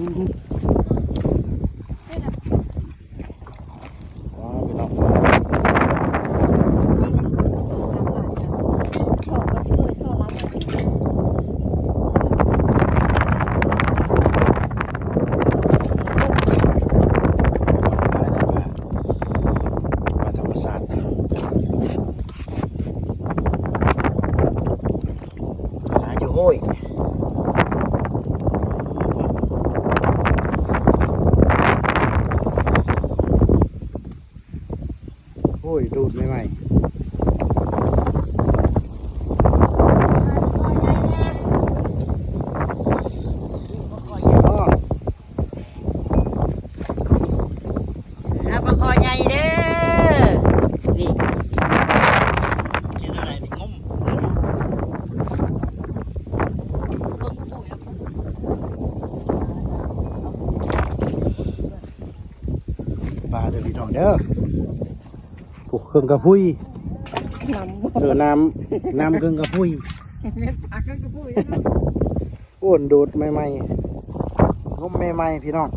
ວ້າວ ພີ່ນ້ອງ ປາ ປາທຳມະຊາດ. ປາຢູ່ຫ້ວຍ ໂອ້ຍ ດູດໃໝ່ໆ. ຫາປາຄໍໃຫຍ່ເດີ ນີ້ ເຮັດແນວໃດນີ້ ງົມ ປາເດີພີ່ນ້ອງເດີ ໂອ້ ເຄື່ອງກະພຸຍ ນ້ຳ ເອີ ນ້ຳ ນ້ຳເຄື່ອງກະພຸຍ ເມັດປາເຄື່ອງກະພຸຍ ໂອ້ ໂດດໃໝ່ໆ ງົມໃໝ່ໆ ພີ່ນ້ອງ.